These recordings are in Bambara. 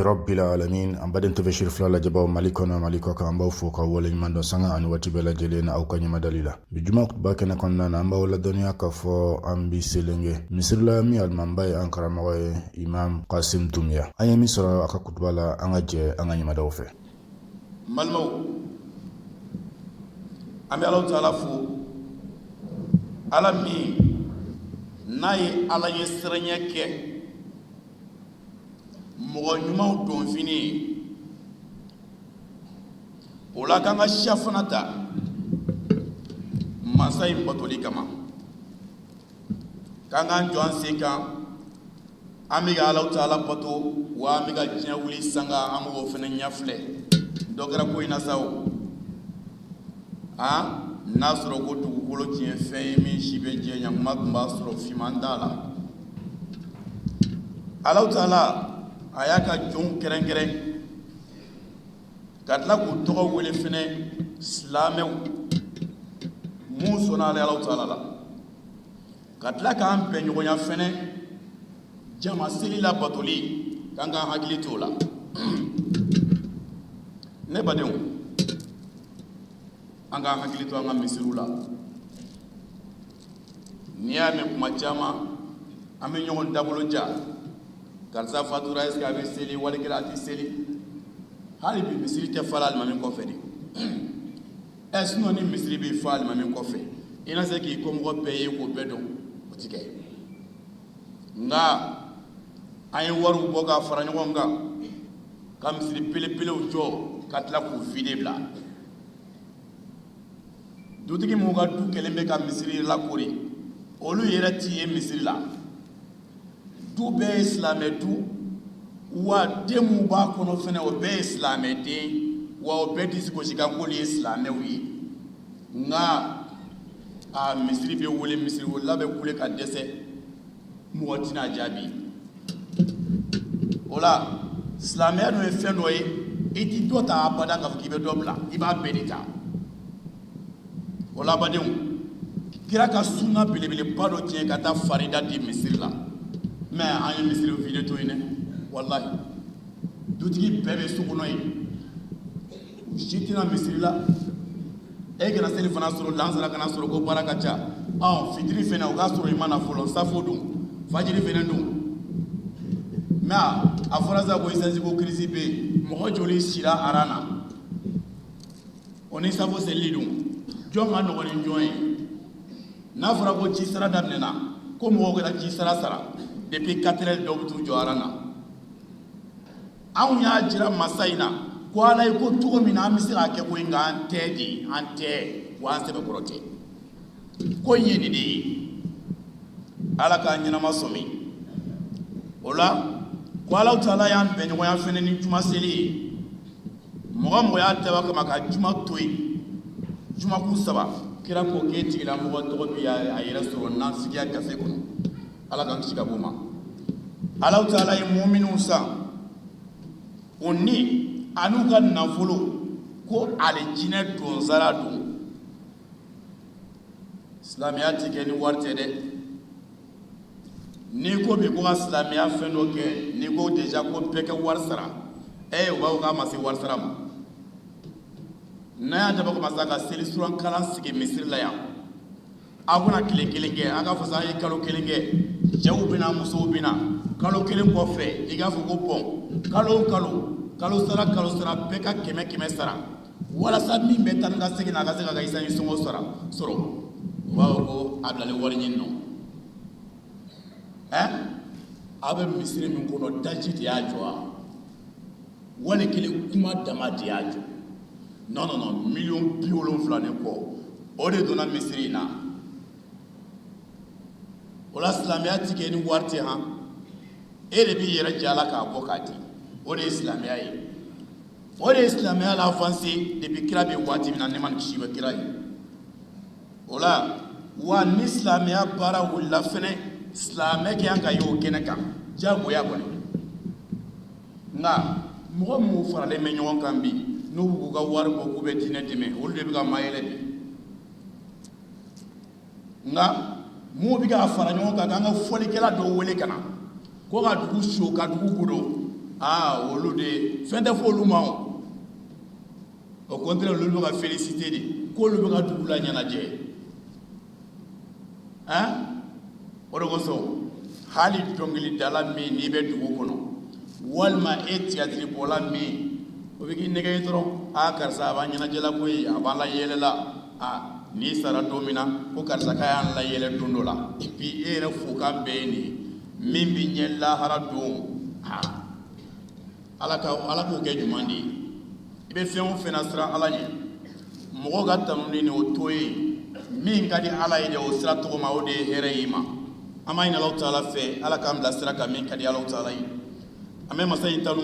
Rabbil alamin. An baden TV Siri fila lajɛbaw Mali kɔnɔ, Mali kɔ kan, an b'aw fo k'aw waleɲuman dɔn sanga ani waati bɛɛ lajɛlen na aw ka ɲɛmadali la. Bi juma kutuba kɛnɛ kɔnɔna na, an b'aw ladɔnniya k'a fɔ an bi Selenge misiri la, min alimamiba ye an karamɔgɔ ye, Imam Kasim Dunbiya. An ye min sɔrɔ a ka kutuba la, an ka jɛ an ka ɲɛmadaw fɛ. N balimaw, an bɛ Alahu taala fo, Ala min n'a ye Ala ɲɛsiranɲɛ kɛ mɔgɔ ɲumanw donfini ye. O la k'an ka siyafana ta masa in batoli kama, k'an k'an jɔ an sen kan, an bɛ ka Alahu taala bato, wa an bɛ ka diɲɛ wuli sanga, an b'o fana ɲɛ filɛ. Dɔ kɛra ko in na sa o, han, n'a sɔrɔ ko dugukolo tun ye fɛn ye min si bɛ jɛ, ɲakuma tun b'a sɔrɔ finman t'a la. Alahu taala a y'a ka jɔnw kɛrɛnkɛrɛn ka tila k'u tɔgɔ wele fɛnɛ, silamɛw mun sɔnna ale Alahu taala la, ka tila k'an bɛn ɲɔgɔnya fɛnɛ jama seli la batoli, k'an k'an hakili t'o la. Ne badenw, an k'an hakili to an ka misiriw la. N'i y'a mɛn kuma caman an bɛ ɲɔgɔn dabolo ja, karisa fatura, est-ce que a bɛ seli wali kelen a tɛ seli? Hali bi misiri tɛ fa alimami kɔfɛ de. Ɛ, sinon ni misiri bɛ fa alimami kɔfɛ, i na se k'i kɔmɔgɔ bɛɛ ye k'o bɛɛ dɔn, o ti kɛ. Nka an ye wariw bɔ k'a fara ɲɔgɔn kan ka misiri belebelew jɔ, ka tila k'u vide bila. Dutigi minnu ka du kɛlen bɛ ka misiri lakori, olu yɛrɛ ti ye misiri la. Du bɛɛ ye silamɛ du, wa den mun b'a kɔnɔ fɛnɛ, o bɛɛ ye silamɛ den, wa o bɛɛ disi gosi kan k'olu ye silamɛw ye. Nka a misiri bɛ wele, misiri welela bɛ kule ka dɛsɛ, mɔgɔ tɛna jaabi o la. Silamɛya dun ye fɛn dɔ ye, i ti dɔ ta abada k'a fɔ k'i bɛ dɔ bila, i b'a bɛɛ de ta. O la badenw, kira ka sunna belebeleba dɔ tiɲɛ ka taa farida di misiri la, mais an ye misiri vide to yen dɛ. Walahi, dutigi bɛɛ bɛ so kɔnɔ yen, u si tɛna misiri la. E kana seli fana sɔrɔ, lansara kana sɔrɔ, ko baara ka ca. Ɔn, fitiri fɛnɛ, o k'a sɔrɔ i ma na fɔlɔ, safo dun, fajiri fɛnɛ dun. Mais a fɔra sa ko essence ko crise bɛ yen, mɔgɔ joli sira aran na? O ni safo selili dun, jɔn ka nɔgɔn ni jɔn ye? N'a fɔra ko ji sara daminɛna, ko mɔgɔw kɛra ji sara sara depuis 4 heures, dɔw bɛ t'u jɔ aran na. Anw y'a jira masa in na ko Ala ye ko cogo min na, an bɛ se k'a kɛ koyi, nka an tɛ de, an tɛ, wa an sɛbɛkɔrɔ tɛ. Ko in ye nin de ye, Ala k'an ɲɛnama sɔmi o la. Ko Alahu taala y'an bɛn ɲɔgɔnya fɛnɛ ni juma seli ye. Mɔgɔ mɔgɔ y'a dabɔ kama ka juma to yen jumakun saba, kira ko k'e tigilamɔgɔ tɔgɔ bi a yɛrɛ sɔrɔ nafigiya gafe kɔnɔ. Ala k'an kisi ka b'o ma. Alahu taala ye muminiw san o ni an'u ka nafolo ko alijinɛ donsara don. Silamɛya ti kɛ ni wari tɛ dɛ. N'i ko bi ko ka silamɛya fɛn dɔ kɛ, n'i ko déjà ko bɛɛ ka wari sara, ɛ, u b'a fɔ k'a ma se wari sara ma. N'a y'a dabɔ kama sa ka seli suran kalan sigi misiri la yan, aw bɛna tile kelen kɛ, a k'a fɔ sa an ye kalo kelen kɛ, cɛw bɛna, musow bɛna. Kalo kelen kɔfɛ, i k'a fɔ ko bon, kalo o kalo, kalo sara kalo sara, bɛɛ ka kɛmɛ kɛmɛ sara, walasa min bɛ taa ni ka segin na, a ka se k'a ka essence sɔngɔ sara sɔrɔ. U b'a fɔ ko a bilalen wari ɲini nɔ. Ɛ, aw bɛ misiri min kɔnɔ, daji de y'a jɔ wa, wali kelen kuma dama de y'a jɔ? Non, non, non, miliyɔn 70 ni kɔ, o de donna misiri in na. O la silamɛya ti kɛ ni wari tɛ han. E de b'i yɛrɛ jala k'a bɔ k'a di, o de ye silamɛya ye. O de ye silamɛya la avancé depuis kira bɛ waati min na, ne ma ni kisi bɛ kira ye. O la wa, ni silamɛya baara wulila fɛnɛ, silamɛ kɛ yan ka ye o kɛnɛ kan diyagoya kɔni. Nka mɔgɔ minnu faralen bɛ ɲɔgɔn kan bi, n'u b'u ka wari bɔ k'u bɛ diinɛ dɛmɛ, olu de bɛ ka mayɛlɛ bi. Nka minnu bɛ ka fara ɲɔgɔn kan k'an ka fɔlikɛla dɔ wele ka na ko ka dugu so, ka dugu godo, Aa, olu de fɛn tɛ fɔ olu ma. O, au contraire, olu bɛ ka féliciter de k'olu bɛ ka dugu la ɲɛnajɛ. Han, o de kosɔn hali dɔnkilidala min n'i bɛ dugu kɔnɔ, walima e tiyatiribɔla min, o bɛ k'i nɛgɛ dɔrɔn: aa, karisa a b'an ɲɛnajɛla koyi, a b'an layɛlɛ la. Aa, n'i sara don min na, ko karisa k'a y'an layɛlɛ don dɔ la. Et puis e yɛrɛ fokan bɛɛ ye nin ye min bɛ ɲɛ lahara don. Aa, Ala ka Ala k'o kɛ ɲuman de ye. I bɛ fɛn o fɛn na, siran Ala ɲɛ. Mɔgɔw ka tanuni ni o to ye, min ka di Ala ye de, o sira tɔgɔ ma, o de ye hɛrɛ y'i ma. An b'a ɲini Alahu taala fɛ, Ala k'an bila sira kan min ka di Alahu taala ye. An bɛ masa in tanu.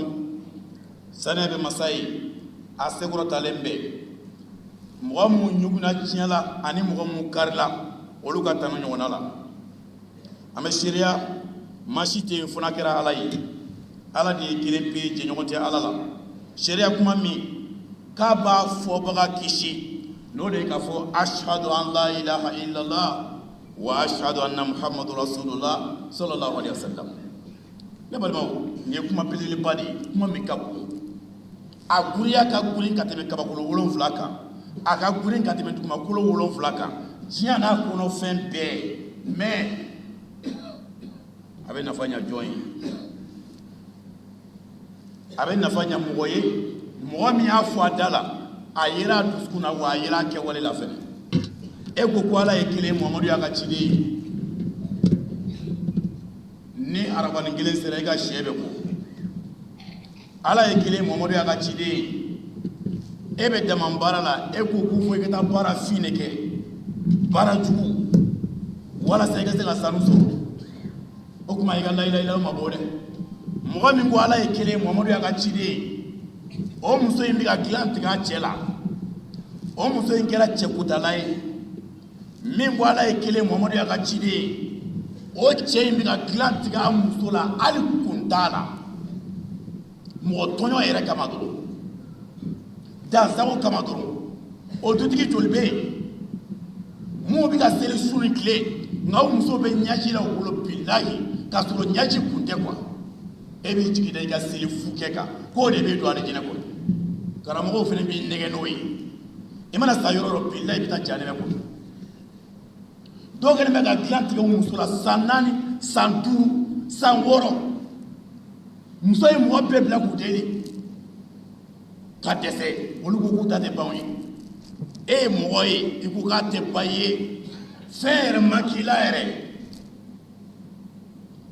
Saniya bɛ masa ye, a sekɔrɔtalen bɛ. Mɔgɔ minnu ɲugunna tiɲɛ la ani mɔgɔ minnu karila, olu ka tanu ɲɔgɔnna la. An bɛ seereya maa si tɛ yen fo n'a kɛra Ala ye. Ala de ye kelen pe, jɛɲɔgɔn tɛ Ala la. Seereya kuma min k'a b'a fɔbaga kisi, n'o de ye k'a fɔ: ashhadu an la ilaha illallah wa ashhadu anna muhammadu rasulullah sallallahu alaihi wasallam. Ne balimaw, nin ye kuma belebeleba de ye, kuma min ka bon. A girinya ka girin ka tɛmɛ kabakolo 7 kan, a ka girin ka tɛmɛ dugumakolo 7 kan, diɲɛ n'a kɔnɔ fɛn bɛɛ. Mais a bɛ nafa ɲa jɔn ye? A bɛ nafa ɲa mɔgɔ ye, mɔgɔ min y'a fɔ a da la, a yera a dusukun na, wa a yera a kɛwale la fɛnɛ. E ko ko Ala ye kelen, Muhamadu y'a ka ciden ye. Ni arabani kelen sera, i ka sɛ bɛ bɔ. Ala ye kelen, Muhamadu y'a ka ciden ye. E bɛ dama baara la, e ko ko fo i ka taa baara fin de kɛ, baara jugu, walasa i ka se ka sanu sɔrɔ. O tuma i ka layilayila ma bɔ dɛ. Mɔgɔ min ko Ala ye kelen, Muhamadu y'a ka ciden ye, o muso in bɛ ka dilan tigɛ a cɛ la. O muso in kɛra cɛkutala ye. Min ko Ala ye kelen, Muhamadu y'a ka ciden ye, o cɛ in bɛ ka dilan tigɛ a muso la, hali kun t'a la, mɔgɔ tɔɲɔ yɛrɛ kama dɔrɔn, dansago kama dɔrɔn. O dutigi joli bɛ yen minnu bɛ ka seli su ni tile, nka o muso bɛ ɲɛji la u bolo, bilahi, k'a sɔrɔ ɲɛji kun tɛ quoi. E b'i jigi da i ka seli fu kɛ kan k'o de bɛ don alijinɛ kɔnɔ. Karamɔgɔw fana b'i nɛgɛ n'o ye. I mana sa yɔrɔ o yɔrɔ, bilahi, i bɛ taa jahanɛmɛ kɔnɔ. Dɔw kɛlen bɛ ka dilan tigɛ u muso la san 4, san 5, san 6. Muso ye mɔgɔ bɛɛ bila k'u deli ka dɛsɛ. Olu ko k'u ta tɛ ban ye. E ye mɔgɔ ye, i ko k'a tɛ ban i ye, fɛn yɛrɛ ma k'i la yɛrɛ.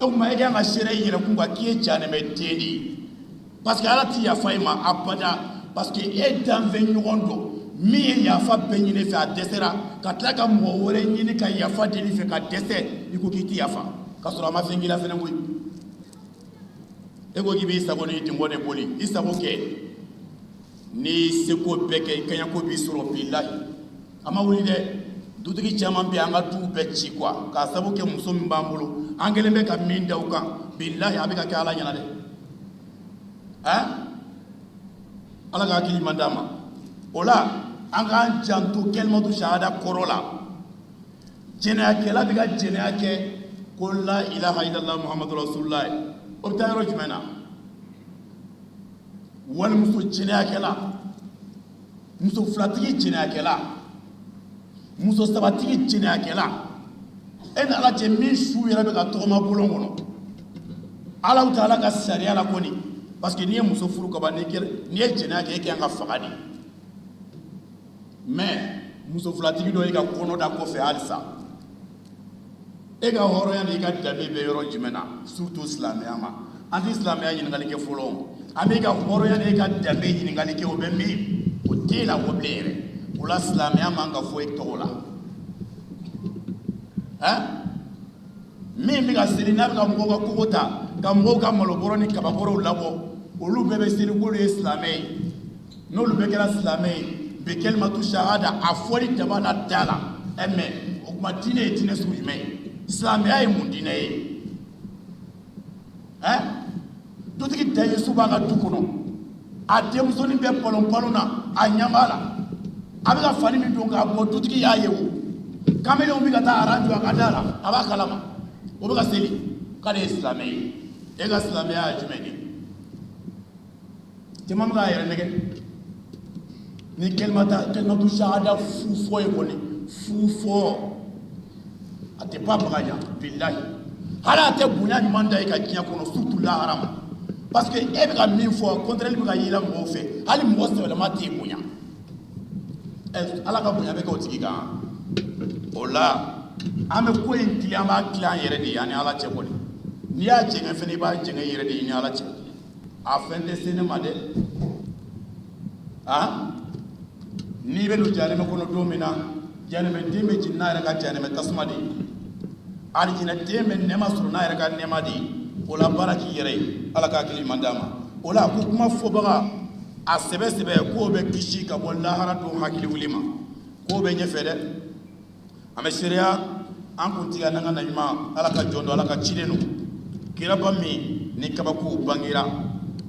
O tuma e kan ka seere i yɛrɛ kun kan k'i ye jahanɛmɛ den de ye, parce que Ala ti yafa i ma abada, parce que e danfɛn ɲɔgɔn dɔ min ye yafa bɛɛ ɲini fɛ, a dɛsɛra, ka tila ka mɔgɔ wɛrɛ ɲini ka yafa deli fɛ ka dɛsɛ, i ko k'i ti yafa, ka sɔrɔ a ma fɛn k'i la fɛnɛ koyi. E ko k'i b'i sago n'i dungɔ de boli, i sago kɛ, n'i seko bɛɛ kɛ, i kaɲako b'i sɔrɔ, bilahi. A ma wuli dɛ. Dutigi caman bɛ yen, an ka duw bɛɛ ci quoi, k'a sabu kɛ muso min b'an bolo, an kɛlen bɛ ka min da u kan. Bilahi, a bɛ ka kɛ Ala ɲɛna dɛ. Han, Ala ka hakili ɲuman d'an ma. O la, an k'an janto kɛlimatu shahada kɔrɔ la. Jɛnɛyakɛla bɛ ka jɛnɛya kɛ ko la ilaha illallah muhammadu rasulullah, o bɛ taa yɔrɔ jumɛn na? Walimuso jɛnɛyakɛla, muso filatigi jɛnɛyakɛla, muso sabatigi jɛnɛyakɛla, e ni Ala cɛ, min su yɛrɛ bɛ ka tɔgɔma bolon kɔnɔ, Ala ta Ala ka sariya la kɔni, parce que n'i ye muso furu kaban, n'i ye jɛnɛya kɛ, e kan ka faga de. Mais muso filatigi dɔ y'i ka kɔnɔ da kɔfɛ halisa, e ka hɔrɔnya n'i ka danbe bɛ yɔrɔ jumɛn na? Surtout silamɛya ma, an tɛ silamɛya ɲininkali kɛ fɔlɔ, an b'i ka hɔrɔnya n'i ka danbe ɲininkali kɛ. O bɛ min? O t'e la ko bilen yɛrɛ. O la, silamɛya man ka fɔ e tɔgɔ la. Han, min bɛ ka seli, n'a bɛ ka mɔgɔw ka kogo ta, ka mɔgɔw ka malobɔrɔ ni kababɔrɔw labɔ, olu bɛɛ bɛ seli k'olu ye silamɛ ye. N'olu bɛɛ kɛra silamɛ ye bi, kalimatu shahada a fɔli dama na da la. Ɛ, mais o tuma diinɛ ye diinɛ sugu jumɛn ye? Silamɛya ye mun diinɛ ye? Ɛ, dutigi da ye su b'a ka du kɔnɔ, a denmusonin bɛ palon palon na, a ɲɛ b'a la, a bɛ ka fani min don k'a bɔ, dutigi y'a ye. O kamelenw bɛ ka taa aran jɔ a ka da la, a b'a kalama. O bɛ ka seli k'ale ye silamɛ ye. E ka silamɛya ye jumɛn ye? Caman bɛ k'a yɛrɛ nɛgɛ ni kalimatu shahada fu fɔ ye kɔni, fu fɔ a tɛ ba baga ɲa, bilahi. Hali a tɛ bonya ɲuman da i kan diɲɛ kɔnɔ, surtout lahara ma, parce que e bɛ ka min fɔ, contraire bɛ ka yira mɔgɔw fɛ. Hali mɔgɔ sɛbɛlama t'e bonya. Ala ka bonya bɛ kɛ o tigi kan. O la an bɛ ko in tilen, an b'a tilen an yɛrɛ de ye, an ni Ala cɛ kɔni. N'i y'a jɛngɛ fɛnɛ, i b'a jɛngɛ i yɛrɛ de ye, i ni Ala cɛ. A fɛn tɛ se ne ma dɛ. A n'i bɛ don jahanɛmɛ kɔnɔ don min na, jahanɛmɛden bɛ jeni n'a yɛrɛ ka jahanɛmɛ tasuma de ye, alijinɛden bɛ nɛɛma sɔrɔ n'a yɛrɛ ka nɛɛma de ye. O la baara k'i yɛrɛ ye. Ala ka hakili ɲuman d'an ma. O la ko kuma fɔbaga a sɛbɛ sɛbɛ k'o bɛ kisi ka bɔ lahara don hakili wuli ma, k'o bɛ ɲɛfɛ dɛ. An bɛ seereya an kuntigi an'an ka naɲuman, Ala ka jɔn don, Ala ka ciden don, kiraba min ni kabakow bangera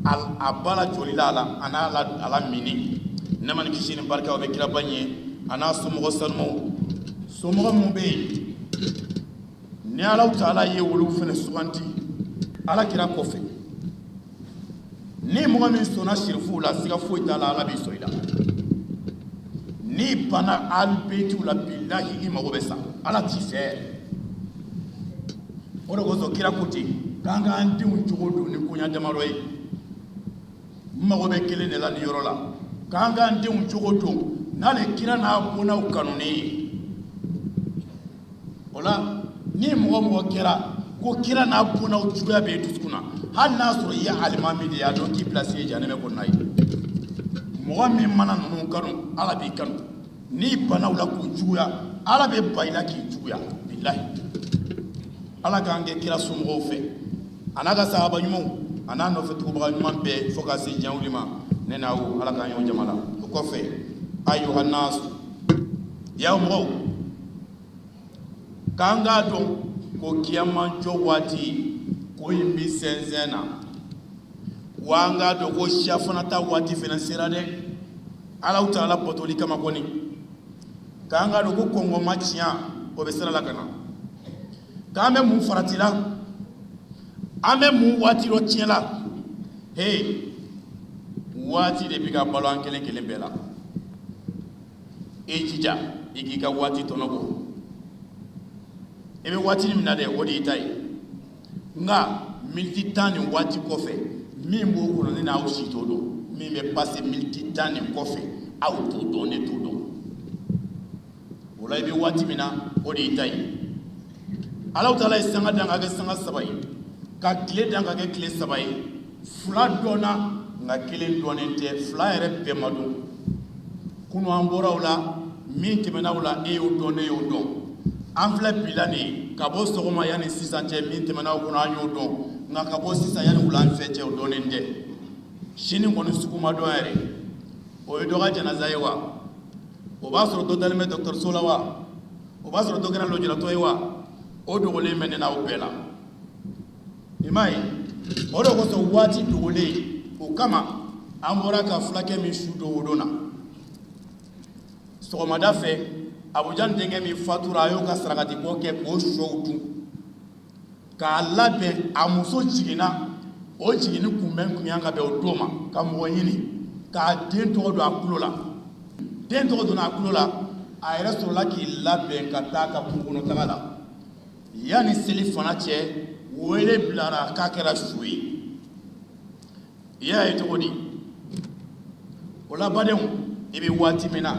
a ba la, joli la a la a n'a a la minni. Nɛɛma ni kisi ni barika o bɛ kiraba in ye, a n'a somɔgɔ sanumaw, somɔgɔ minnu bɛ yen ni Alahu taala ye olu fana suganti Ala kira kɔfɛ. Ni mɔgɔ min sɔnna sirifuw la, siga foyi t'a la, Ala b'i sɔn i la. N'i banna alibetiw la, bilahi, i mago bɛ sa, Ala t'i fɛ. O de kosɔn kira ko ten k'an k'an denw jogo don ni koɲa damadɔ ye. N mago bɛ kelen de la nin yɔrɔ la, k'an k'an denw jogo don n'ale kira n'a bɔnnaw kanuni ye. O la ni mɔgɔ mɔgɔ kɛra ko kira n'a bɔnnaw juguya bɛ dusukun na, hali n'a sɔrɔ i ye alimami de ye, a dɔn k'i pilasi ye jahanɛmɛ kɔnɔna ye. Mɔgɔ min mana ninnu kanu, Ala b'i kanu. N'i banna u la k'u juguya, Ala bɛ ban i la k'i juguya, bilahi. Ala k'an kɛ kira somɔgɔw fɛ, a n'a ka sahaba ɲumanw, a n'a nɔfɛ tugubaga ɲuman bɛɛ, fo ka se diɲɛ wuli ma. Ne n'aw, Ala k'an y'o jama la. O kɔfɛ, ayuha nasu, yaw mɔgɔw, k'an k'a dɔn ko kiyama jɔ waati ko in bɛ sɛnsɛn na wa. An k'a dɔn ko siyafana ta waati fana sera dɛ, Alahu taala batoli kama kɔni. K'an k'a dɔn ko kɔngɔma tiɲɛ o bɛ sira la ka na, k'an bɛ mun farati la, an bɛ mun waati dɔ tiɲɛ la. He, waati de bɛ ka balo an kelen kelen bɛɛ la. E jija i k'i ka waati tɔnɔ bɔ. I bɛ waati min na dɛ, o de y'i ta ye. Nka miniti 10 nin waati kɔfɛ, min b'o kɔnɔ, ne n'aw si t'o dɔn. Min bɛ pase miniti 10 nin kɔfɛ, aw t'o dɔn, ne t'o dɔn. O la i bɛ waati min na, o de y'i ta ye. Alahu taala ye sanga dan ka kɛ sanga 3 ye, ka tile dan ka kɛ tile 3 ye. 2 dɔnna, nka kelen dɔnnen tɛ. 2 yɛrɛ bɛɛ ma dɔn. Kunu an bɔra o la, min tɛmɛna o la, e y'o dɔn, ne y'o dɔn. An filɛ bi la nin ye, ka bɔ sɔgɔma yanni sisan cɛ, min tɛmɛna o kɔnɔ, an y'o dɔn. Nka ka bɔ sisan yanni wula fɛ cɛ, o dɔnnen tɛ. Sini kɔni sugu ma dɔn yɛrɛ. O ye dɔ ka janaza ye wa, o b'a sɔrɔ dɔ dalen bɛ dɔgɔtɔrɔso la wa, o b'a sɔrɔ dɔ kɛra lujuratɔ ye wa, o dogolen bɛ ne n'aw bɛɛ la. I m'a ye, o de kosɔn waati dogolen o kama, an bɔra ka fulakɛ min su don o don na sɔgɔmada fɛ, Abujan denkɛ min fatura, a y'o ka sarakatibɔ kɛ k'o sɔw dun k'a labɛn. A muso jiginna, o jiginni kunbɛn kun yan ka bɛn o don ma, ka mɔgɔ ɲini k'a den tɔgɔ don a tulo la. Den tɔgɔ donna a tulo la, a yɛrɛ sɔrɔla k'i labɛn ka taa ka kungo kɔnɔ taga la. Yanni seli fana cɛ, wele bilara k'a kɛra su ye. I y'a ye cogo di? O la badenw, i bɛ waati min na,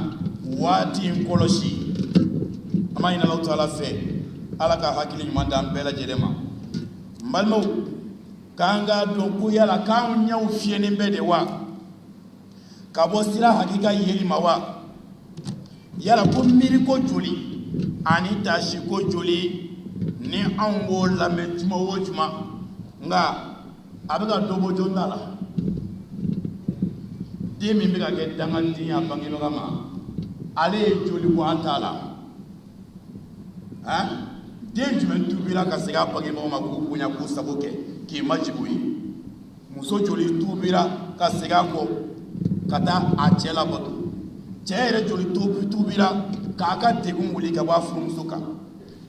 waati in kɔlɔsi. An b'a ɲini Alahu taala fɛ, Ala ka hakili ɲuman d'an bɛɛ lajɛlen ma. N balimaw, k'an k'a dɔn ko yala k'an ɲɛw fiyɛnen bɛ de wa, ka bɔ sira hakika yeli ma wa? Yala ko miiriko joli ani taasiko joli ni anw b'o lamɛn juma o juma, nka a bɛ ka dɔ bɔ jɔn ta la? Den min bɛ ka kɛ dangaden ye a bangebaga ma, ale ye joli bɔ an ta la? Han, den jumɛn tubira ka segin a bangebagaw ma k'u bonya, k'u sago kɛ, k'i majigin u ye? Muso joli tubira ka segin a kɔ ka taa a cɛ labato? Cɛ yɛrɛ joli tubira k'a ka degun wuli ka bɔ a furumuso kan?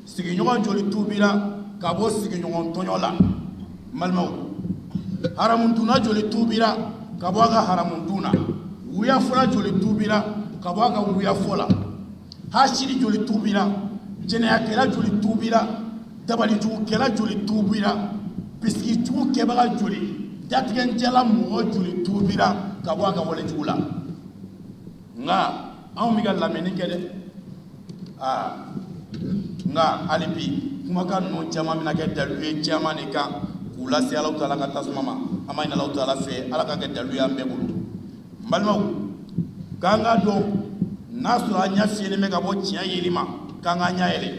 Sigiɲɔgɔn joli tubira ka bɔ sigiɲɔgɔn tɔɲɔ la? N balimaw, haramu dunna joli tubira ka bɔ a ka haramu dun na? Wuyafɔla joli tuubira ka bɔ a ka wuyafɔ la? Hasidi joli tuubira? Jɛnɛyakɛla joli tuubira? Dabalijugukɛla joli tuubira? Bisikijugu kɛbaga joli, datigɛnjala mɔgɔ joli tuubira ka bɔ a ka walejugu la? Nka anw bɛ ka lamɛnni kɛ dɛ. Aa, nka hali bi kumakan ninnu caman bɛna kɛ dalu ye caman de kan k'u lase Alahu taala ka tasuma ma. An b'a ɲini Alahu taala fɛ, Ala ka kɛ dalu ye an bɛɛ bolo. N balimaw, k'an k'a dɔn n'a sɔrɔ an ɲɛ fiyɛlen bɛ ka bɔ tiɲɛ yeli ma, k'an k'an ɲɛ yɛlɛ.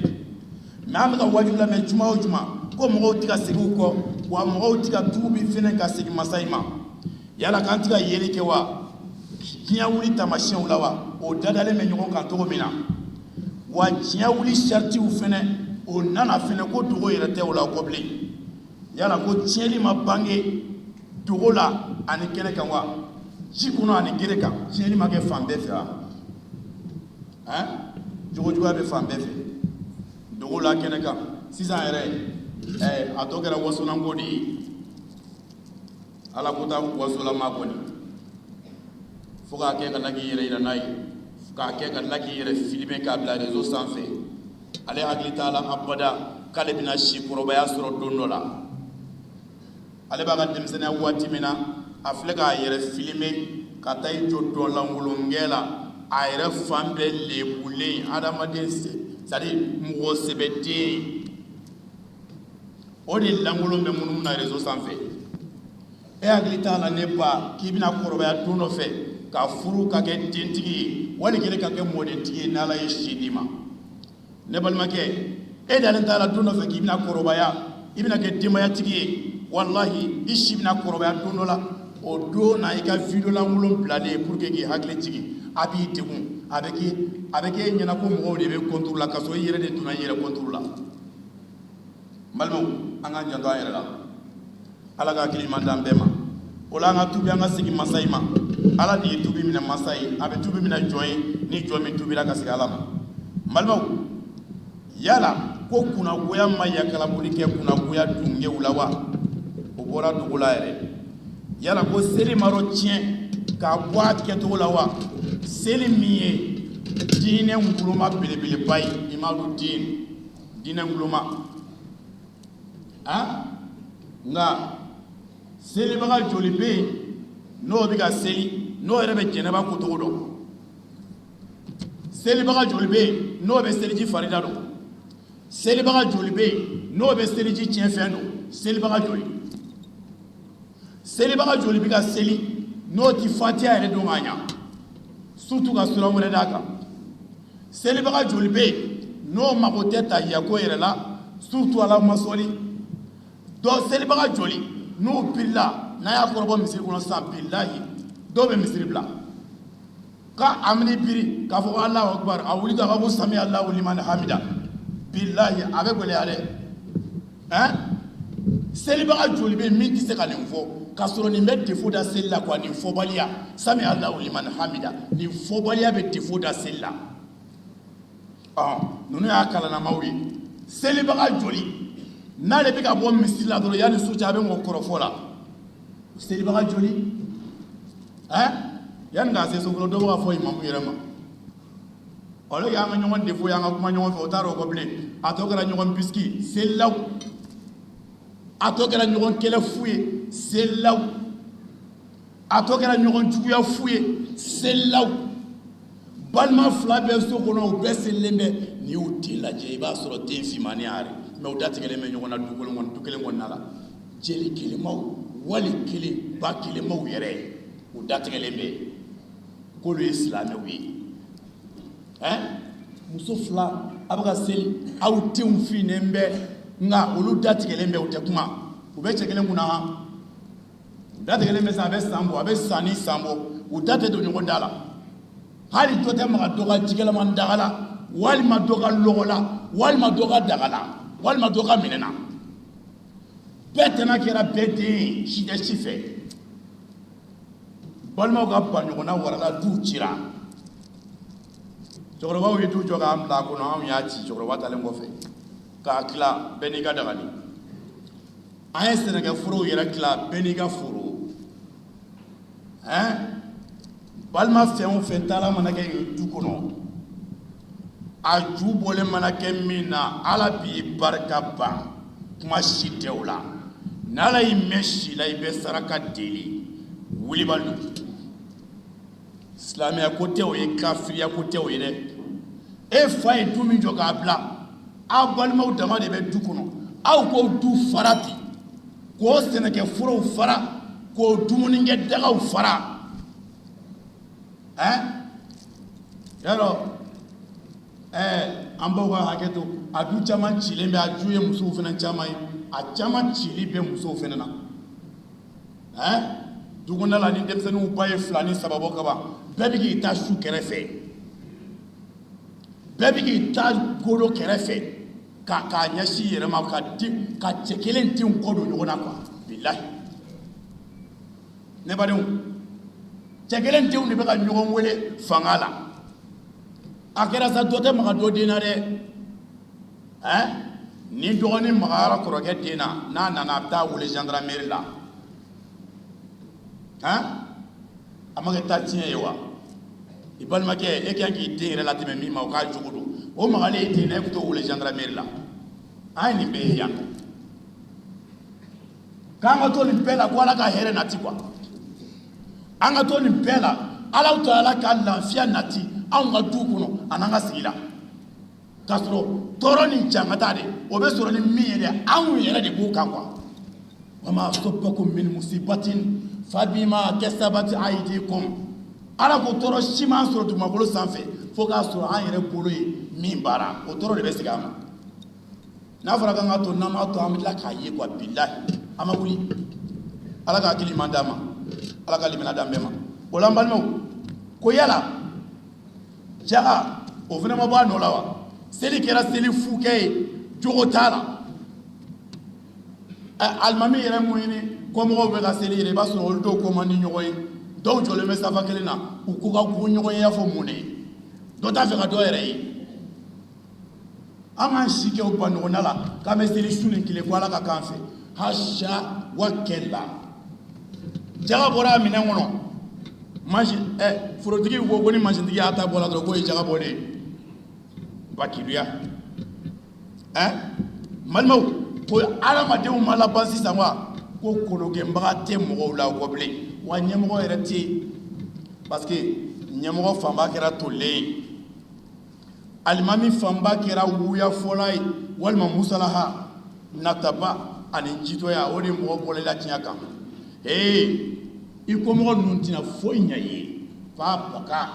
Mɛ an bɛ ka waaju lamɛn juma o juma ko mɔgɔw tɛ ka segin u kɔ, wa mɔgɔw tɛ ka tuubi fɛnɛ ka segin masa in ma. Yala k'an tɛ ka yeli kɛ wa diɲɛ wuli taamasiyɛnw la wa? O dadalen bɛ ɲɔgɔn kan cogo min na, wa diɲɛ wuli saritiw fɛnɛ o nana fɛnɛ ko dogo yɛrɛ tɛ o la kɔ bilen. Yala ko tiɲɛli ma bange dogo la ani kɛnɛ kan wa? Ji kɔnɔ ani gere kan, tiɲɛli ma kɛ fan bɛɛ fɛ wa? Ɛn, jogojuguya bɛ fan bɛɛ fɛ, dogo la, kɛnɛ kan. Sisan yɛrɛ, a tɔ kɛra wasonanko de ye. Ala ko ta wasolama kɔni, fo k'a kɛ ka tila k'i yɛrɛ yira n'a ye, k'a kɛ ka tila k'i yɛrɛ filime k'a bila réseau sanfɛ. Ale hakili t'a la abada k'ale bɛna si kɔrɔbaya sɔrɔ don dɔ la. Ale b'a ka denmisɛnninya waati min na, a filɛ k'a yɛrɛ filime ka taa i jɔ dɔnlankolonkɛ la, a yɛrɛ fan bɛɛ lebulen, adamaden, c'est à dire mɔgɔ sɛbɛden. O de lankolon bɛ munumunu na réseau sanfɛ. E hakili t'a la, ne ba, k'i bɛna kɔrɔbaya don dɔ fɛ ka furu, ka kɛ dentigi ye, wali kelen ka kɛ mɔdentigi ye, n'Ala ye si d'i ma. Ne balimakɛ, e dalen t'a la don dɔ fɛ k'i bɛna kɔrɔbaya, i bɛna kɛ denbayatigi ye. Walahi, i si bɛna kɔrɔbaya don dɔ la. O don na, i ka video lankolon bilalen pour que k'i hakili jigin, a b'i degun. A bɛ kɛ e ɲɛna ko mɔgɔw de bɛ contre la, k'a sɔrɔ i yɛrɛ de donna i yɛrɛ contre la. N balimaw, an k'an janto an yɛrɛ la. Ala ka hakili ɲuman d'an bɛɛ ma. O la, an ka tubi, an ka segin masa in ma. Ala de ye tubi minɛ masa ye. A bɛ tubi minɛ jɔn ye ni jɔn min tubira ka segin Ala ma. N balimaw, yala ko kunnagoya ma yakalaboli kɛ kunnagoya dungew la wa? O bɔra dogo la yɛrɛ. Yala ko seli ma dɔ tiɲɛ k'a bɔ a kɛcogo la wa? Seli min ye diinɛ nguloma belebeleba ye, imadu diin, diinɛ nguloma. A nka selibaga joli bɛ yen n'o bɛ ka seli, n'o yɛrɛ bɛ jɛnɛba kocogo dɔn? Selibaga joli bɛ yen n'o bɛ seliji farida dɔn? Selibaga joli bɛ yen n'o bɛ seliji tiɲɛfɛn dɔn? Selibaga joli, selibaga joli bɛ ka seli n'o ti fatiya yɛrɛ dɔn ka ɲa, surtout ka sura wɛrɛ d'a kan? Selibaga joli bɛ yen n'o mago tɛ tahiya ko yɛrɛ la, surtout Alahuma sɔli dɔ? Selibaga joli n'o birila n'a y'a kɔrɔbɔ misiri kɔnɔ sisan? Bilahi, dɔw bɛ misiri bila ka amini biri k'a fɔ ko Alahu akubar. A wuli a ka ko sami Alahu liman hamida. Bilahi, a bɛ gɛlɛya dɛ. Ɛn, selibaga joli bɛ min tɛ se ka nin fɔ, k'a sɔrɔ nin bɛ défaut da seli la quoi? Nin fɔbaliya, sami Alahu liman hamida, nin fɔbaliya bɛ défaut da seli la. Ɔn, ninnu y'a kalannamaw ye. Selibaga joli n'ale bɛ ka bɔ misiri la dɔrɔn, yanni su cɛ, a bɛ mɔgɔ kɔrɔfɔ la? Selibaga joli, ɛn, yanni k'a se so fɔlɔ, dɔ bɛ ka fɔ imamu yɛrɛ ma. Olu y'an ka ɲɔgɔn défaut ye, an ka kuma ɲɔgɔn fɛ, o t'a dɔn o kɔ bilen. A tɔ kɛra ɲɔgɔn bisiki selilaw, a tɔ kɛra ɲɔgɔn kɛlɛ fu ye selilaw, a tɔ kɛra ɲɔgɔn juguya fu ye selilaw. Balima fila bɛ so kɔnɔ, u bɛɛ selilen bɛ. N'i y'u den lajɛ, i b'a sɔrɔ den finmanni yɛrɛ, mɛ u datigɛlen bɛ ɲɔgɔn na du kelen kɔnɔ, du kelen kɔnɔna la. Jeli kelenmaw, wali kelen ba kelenmaw yɛrɛ, u datigɛlen bɛ k'olu ye silamɛw ye. Ɛn, muso fila a bɛ ka seli, aw denw finnen bɛ, nka olu datigɛlen bɛ, u tɛ kuma, u bɛ cɛ kelen kunna han. U datigɛlen bɛ sa, a bɛ san bɔ, a bɛ san ni san bɔ, u da tɛ don ɲɔgɔn da la. Hali dɔ tɛ maga dɔ ka jikɛlaman daga la, walima dɔ ka lɔgɔ la, walima dɔ ka daga la, walima dɔ ka minɛn na. Bɛɛ tɛna kɛra bɛɛ den ye, si tɛ si fɛ. Balimaw ka ba ɲɔgɔnna warala, duw cira. Cɛkɔrɔbaw ye du jɔ k'an bila a kɔnɔ, anw y'a ci cɛkɔrɔba talen kɔfɛ k'a tila bɛɛ n'i ka dagani. An ye sɛnɛkɛforow yɛrɛ tila bɛɛ n'i ka foro. Ɛn, balima fɛn o fɛn taala mana kɛ yen du kɔnɔ, a ju bɔlen mana kɛ min na, Ala b'i barika ban. Kuma si tɛ o la. N'Ala y'i mɛn si la, i bɛ saraka deli wulibali don. Silamɛya ko tɛ o ye, kafiriya ko tɛ o ye dɛ. E fa ye du min jɔ k'a bila, aw balimaw dama de bɛ du kɔnɔ, aw k'o du fara bi, k'o sɛnɛkɛforow fara, k'o dumunikɛ dagaw fara. Ɛn, yɔrɔ ɛɛ, an baw ka hakɛ to, a du caman cilen bɛ, a ju ye musow fana caman ye, a caman cili bɛ musow fana na. Ɛn, dukɔnɔna la, ni denmisɛnninw ba ye fila ni saba bɔ kaban, bɛɛ bɛ k'i ta su kɛrɛfɛ, bɛɛ bɛ k'i ta golo kɛrɛfɛ k'a ɲɛsin i yɛrɛ ma, ka den ka cɛ kelen denw kɔ don ɲɔgɔn na quoi. Bilahi, ne badenw, cɛ kelen denw de bɛ ka ɲɔgɔn wele fanga la. A kɛra sa, dɔ tɛ maga dɔ den na dɛ. Ɛn, ni dɔgɔnin magayara kɔrɔkɛ den na, n'a nana, a bɛ taa wele gendarmerie la. Ɛn, a ma kɛ taa tiɲɛ ye wa? I balimakɛ, e kan k'i den yɛrɛ latɛmɛ min ma, o k'a jogo don, o magalen e den na, e bɛ t'o wele gendarmerie la. An ye nin bɛɛ ye yan. K'an ka to nin bɛɛ la ko Ala ka hɛrɛ nati quoi. An ka to nin bɛɛ la, Ala taala ka lafiya nati anw ka du kɔnɔ an'an ka sigi la, k'a sɔrɔ tɔɔrɔ ni jangata de o bɛ sɔrɔ ni min ye dɛ, anw yɛrɛ de b'o kan quoi. Wama asabakum min musibatin fabima kasabat aydikum. Ala ko tɔɔrɔ si m'an sɔrɔ dugumakolo sanfɛ fo k'a sɔrɔ an yɛrɛ bolo ye min baara, o tɔɔrɔ de bɛ segin an ma. N'a fɔra k'an ka to, n'an m'a to, an bɛ tila k'a ye quoi. Bilahi, an ma wuli. Ala ka hakili ɲuman d'an ma, Ala ka limaniya d'an bɛɛ ma. O la, n balimaw, ko yala jaga o fana ma bɔ a nɔ la wa? Seli kɛra seli fukɛ ye, jogo t'a la. Alimami yɛrɛ mun ɲini kɔmɔgɔw bɛ ka seli yɛrɛ, i b'a sɔrɔ olu dɔw ko man di ɲɔgɔn ye, dɔw jɔlen bɛ safa kelen na, u ko ka go ɲɔgɔn ye, y'a fɔ mun de ye, dɔ t'a fɛ ka dɔ yɛrɛ ye. An k'an si kɛ o baɲɔgɔnna la k'an bɛ seli su ni tile ko Ala ka k'an fɛ. Hasa wa kɛla, jaga bɔra a minɛn kɔnɔ, mansin forotigi ko ni mansintigi y'a ta bɔ la dɔrɔn, k'o ye jaga bɔlen ye. Wakiluya ɛ, balimaw, ko adamadenw ma laban sisan wa? Ko kologɛnbaga tɛ mɔgɔw la o kɔ bilen wa? Ɲɛmɔgɔ yɛrɛ tɛ yen, parce que ɲɛmɔgɔ fanba kɛra tolen ye, alimami fanba kɛra wuyafɔla ye, walima musalaha nataba ani jitɔya, o de mɔgɔ bɔla la tiɲɛ kan. Ee, i kɔmɔgɔ ninnu tɛna foyi ɲɛ i ye fa baka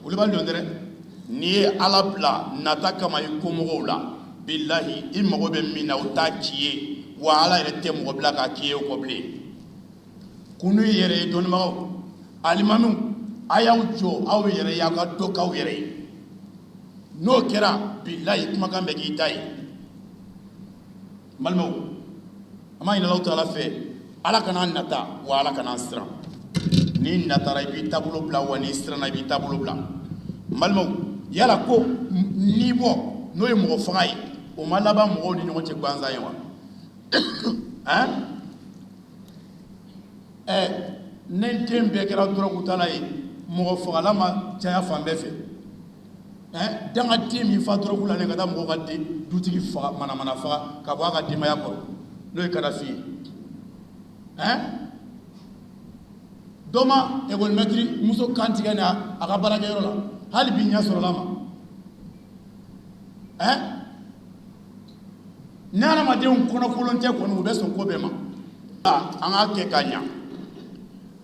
wulibali don dɛ. N'i ye Ala bila nata kama i kɔmɔgɔw la, bilahi, i mago bɛ min na, o t'a k'i ye wa. Ala yɛrɛ tɛ mɔgɔ bila k'a k'i ye o kɔ bilen. Kunu i yɛrɛ ye, dɔnnibagaw, alimamiw, a y'aw jɔ aw yɛrɛ ye, aw ka dɔ k'aw yɛrɛ ye. N'o kɛra, bilahi, kumakan bɛ k'i ta ye. N balimaw, an b'a ɲini Alahu taala fɛ, Ala kana nata wa Ala kana siran. N'i natara, i b'i taabolo bila wa, n'i siranna, i b'i taabolo bila. N balimaw, yala ko n'i bɔ n'o ye mɔgɔ faga ye, o ma laban mɔgɔw ni ɲɔgɔn cɛ gansan ye wa? Hein, ɛ, ne den bɛɛ kɛra dɔrɔgutala ye, mɔgɔ fagala ma caya fan bɛɛ fɛ. Ɛ, dangaden min fa dɔrɔgu la, ne ka taa mɔgɔw ka den dutigi faga, manamana faga ka bɔ a ka denbaya kɔrɔ, n'o ye Kadafi ye. Ɛ, dɔ ma ekɔlimɛtiri muso kan tigɛ ni a ka baarakɛyɔrɔ la, hali bi ɲɛ sɔrɔla ma. Ɛ, ni adamadenw kɔnɔkolon tɛ kɔni, u bɛ sɔn ko bɛɛ ma. An k'a kɛ ka ɲa.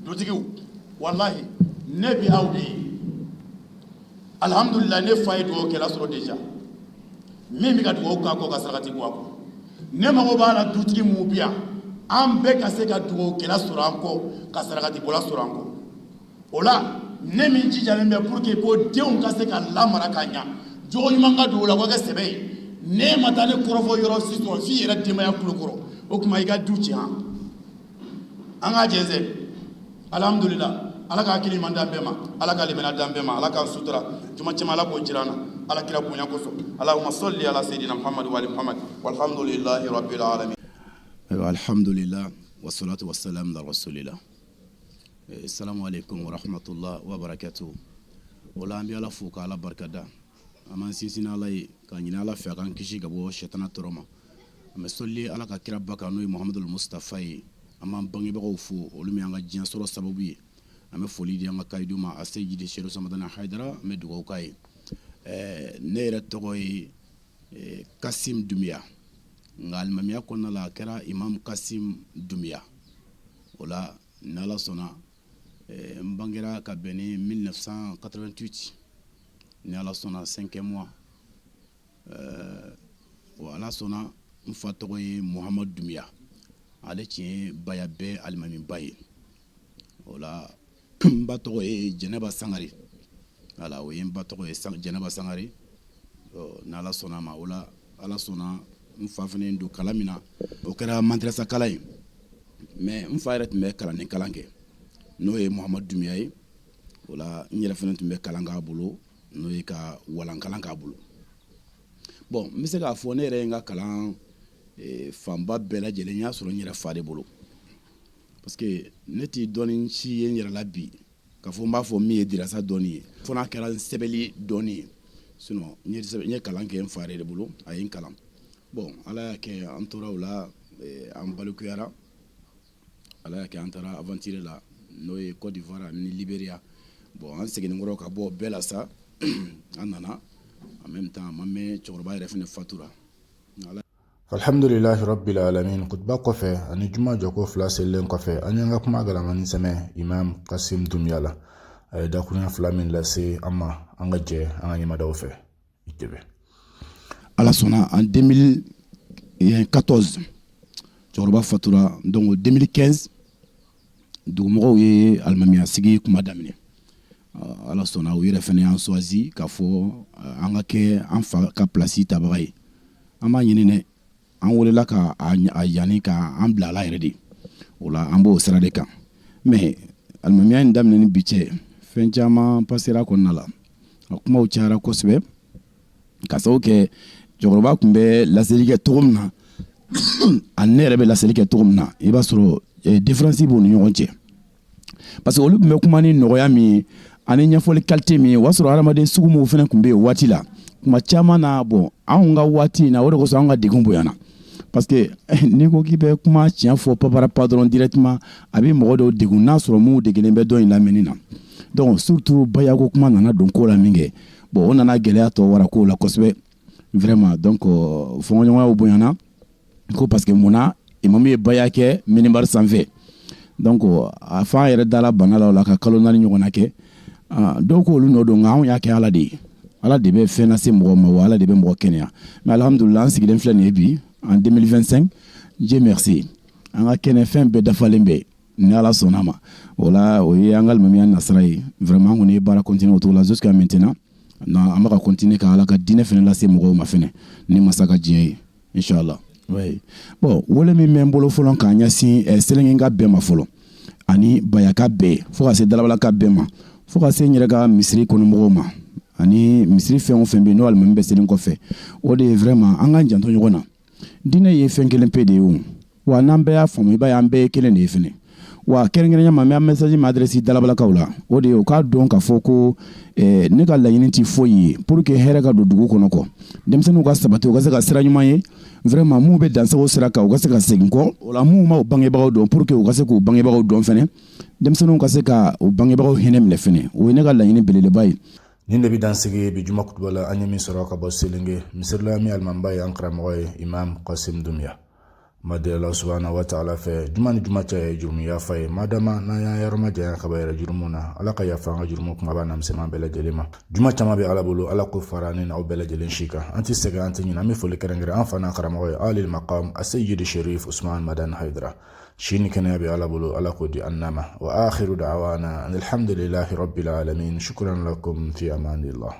Dutigiw, walahi, ne bɛ aw de ye. Alihamudulila, ne fa ye dugawu kɛla sɔrɔ déjà, min bɛ ka dugawu k'a kɔ, ka sarakati bɔ a kɔ. Ne mago b'a la, dutigi mun bi yan, an bɛɛ ka se ka dugawu kɛla sɔrɔ an kɔ, ka sarakati bɔla sɔrɔ an kɔ. O la, ne min jijalen bɛ pour que ko denw ka se ka lamara ka ɲa, jogo ɲuman ka don o la, o ka kɛ sɛbɛ ye, ne ma taa ne kɔrɔfɔ yɔrɔ si sɔrɔ f'i yɛrɛ denbaya tulo kɔrɔ, o tuma i ka du ci. Han, an k'a jɛnsɛn. Alhamdulila, Ala ka hakili ɲuman d'an bɛɛ ma, Ala ka limaniya d'an bɛɛ ma, Ala k'an sutura juma caman, Ala k'o jira an na, Ala kira bonya kosɔn. Allahumma salli ala sayyidina Muhammad wa ali Muhammad, walhamdulillahi rabbil alamin. Ayiwa, alhamdulillah, wasalatu wasalam ala rasulillah. Salamu aleykum wa rahmatullah wa barakatuh. O la an bɛ Ala fo ka Ala barikada. An b'an sinsin Ala ye ka ɲini Ala fɛ a k'an kisi ka bɔ sɛtana tɔɔrɔ ma. An bɛ sɔli Ala ka kiraba kan n'o ye Muhamadul Mustafa ye. An b'an bangebagaw fo olu min y'an ka diɲɛ sɔrɔ sababu ye. An bɛ foli di an ka kayidu ma Aseyidi Sedu Samadani Hayidara, an bɛ dugawu k'a ye. Ne yɛrɛ tɔgɔ ye Kasim Dunbiya, nka alimamiya kɔnɔna la a kɛra Imam Kasim Dunbiya. O la n'Ala sɔnna n bangera ka bɛn ni 1988 ni Ala sɔnna 5 mois. Wa Ala sɔnna n fa tɔgɔ ye Muhamadu Dunbiya, ale tun ye Baya bɛɛ alimamiba ye. O la n ba tɔgɔ ye Jɛnɛba Sangare, voilà, o ye n ba tɔgɔ ye Jɛnɛba Sangare. N'Ala sɔnna a ma, o la Ala sɔnna n fa fana don kalan min na, o kɛra madrasa kalan ye. Mais n fa yɛrɛ tun bɛ kalanden kalan kɛ, n'o ye Muhamadu Dunbiya ye. O la n yɛrɛ fana tun bɛ kalan k'a bolo, n'o ye ka walan kalan k'a bolo. Bon, n bɛ se k'a fɔ ne yɛrɛ ye n ka kalan fanba bɛɛ lajɛlen n y'a sɔrɔ n yɛrɛ fa de bolo, parce que ne tɛ dɔnni si ye n yɛrɛ la bi k'a fɔ n b'a fɔ min ye dirasa dɔnni ye, fo n'a kɛra n sɛbɛnni dɔnni ye. Sinon n ye kalan kɛ n fa yɛrɛ de bolo, a ye n kalan. Bon, Ala y'a kɛ an tora o la, an balikuyara. Ala y'a kɛ an taara aventure la, n'o ye Côte d'Ivoire ani Libéria. Bon, an seginnen kɔrɔ ka bɔ bɛɛ la sa, an nana en même temps, a ma mɛn cɛkɔrɔba yɛrɛ fana fatura. Alhamdulilahi rabbil alamin. Kutuba kɔfɛ ani juma jɔko fila selilen kɔfɛ, an y'an ka kuma galamani sɛmɛ Imam Kasim Dunbiya la. A ye dakurunya fila min lase an ma, an ka jɛ an ka ɲɛmadaw fɛ. I tɛbɛ. Ala sɔnna, en 2014 cɛkɔrɔba fatura. Donc 2015 dugumɔgɔw ye alimamiya sigi kuma daminɛ. Ala sɔnna, u yɛrɛ fana y'an choisi k'a fɔ an ka kɛ an fa ka place tabaga ye. An b'a ɲini dɛ, an welela ka a yanni ka an bila ala yɛrɛ de o la, an b'o sira de kan. Mais alimamiya in daminɛ ni bi cɛ, fɛn caman pasera kɔnɔna la, a kumaw cayara kosɛbɛ, ka sababu kɛ cɛkɔrɔba tun bɛ laseli kɛ cogo min na ani ne yɛrɛ bɛ laseli kɛ cogo min na, i b'a sɔrɔ différence b'u ni ɲɔgɔn cɛ, parce que olu tun bɛ kuma ni nɔgɔya min ye ani ɲɛfɔli qualité min ye, o y'a sɔrɔ hadamaden sugu minnu fana tun bɛ yen waati la kuma caman na. Bon, anw ka waati in na, o de kosɔn anw ka degun bonyana, parce que n'i ko k'i bɛ kuma tiɲɛ fɔ paparapa dɔrɔn directement, a bɛ mɔgɔ dɔw degun n'a sɔrɔ mun degelen bɛ dɔ in lamɛnni na. Donc surtout bayako kuma nana don ko la min kɛ, bon, o nana gɛlɛya tɔ wara ko la kosɛbɛ vraiment. Donc fɔɲɔgɔnyaw bonyana ko parce que munna imamu ye baya kɛ minibari sanfɛ. Donc a fɔ an yɛrɛ dala bana la o la ka kalo 4 ɲɔgɔnna kɛ. Dɔw ko olu nɔ don, nka anw y'a kɛ Ala de ye. Ala de bɛ fɛn lase mɔgɔ ma, wa Ala de bɛ mɔgɔ kɛnɛya. Mais alhamdulillah, an sigilen filɛ nin ye bi en 2025, Dieu merci, an ka kɛnɛ fɛn bɛɛ dafalen bɛ ni Ala sɔnna ma. O la o ye an ka alimamiya nasira ye. Vraiment, an kɔni ye baara continuer o cogo la jusqu'à maintenant. An bɛ ka continuer ka Ala ka diinɛ fana lase mɔgɔw ma fɛnɛ ni masa ka diɲɛ ye, inchallah. Oui, bon, wele min bɛ n bolo fɔlɔ k'a ɲɛsin Selengenka bɛɛ ma fɔlɔ, ani Bayaka bɛɛ, fo ka se Dalabalaka bɛɛ ma, fo ka se n yɛrɛ ka misiri kɔnɔmɔgɔw ma, ani misiri fɛn o fɛn bɛ yen n'o alimami bɛ seli kɔfɛ, o de ye vraiment an k'an janto ɲɔgɔn na. Diinɛ ye fɛn kelen pe de ye o, wa n'an bɛɛ y'a faamu, i b'a ye an bɛɛ ye kelen de ye fɛnɛ. Wa kɛrɛnkɛrɛnya ma, n bɛ message min adresse Dalabalakaw la, o de ye u k'a dɔn k'a fɔ ko ne ka laɲini tɛ foyi ye pour que hɛrɛ ka don dugu kɔnɔ kɔ, denmisɛnninw ka sabati, u ka se ka sira ɲuman ye vraiment, mun bɛ dansago sira kan, u ka se ka segin kɔ o la, mun ma u bangebagaw dɔn, pour que u ka se k'u bangebagaw dɔn fɛnɛ, denmisɛnninw ka se ka u bangebagaw hinɛ minɛ fɛnɛ. O ye ne ka laɲini belebeleba ye. Nin de bɛ dan sigi bi juma kutuba la, an ye min sɔrɔ ka bɔ Selenge misiri la, min alimamiba ye an karamɔgɔ ye Imam Kasim Dunbiya. Ma deli Allah subhanahu wa ta'ala fɛ, juma ni juma cɛ ye jurumu yafa ye. Madama n'an y'an yɔrɔ ma janya ka bɔ yɛrɛ jurumu na, Ala ka yafa an ka jurumu kumaba n'a misɛnman bɛɛ lajɛlen ma. Juma caman bɛ Ala bolo, Ala ko fara ne n'aw bɛɛ lajɛlen si kan. An tɛ sɛgɛn, an tɛ ɲinɛ. An bɛ foli kɛrɛnkɛrɛn an fa n'an karamɔgɔ ye Alil Maqam Aseyidi Sherif Usman Madan Haidara. Si ni kɛnɛya bɛ Ala bolo, Ala k'o di an n'a ma. Wa akhiru da'wana alhamdulillahi rabbil alamin. Shukran lakum, fi amanillah.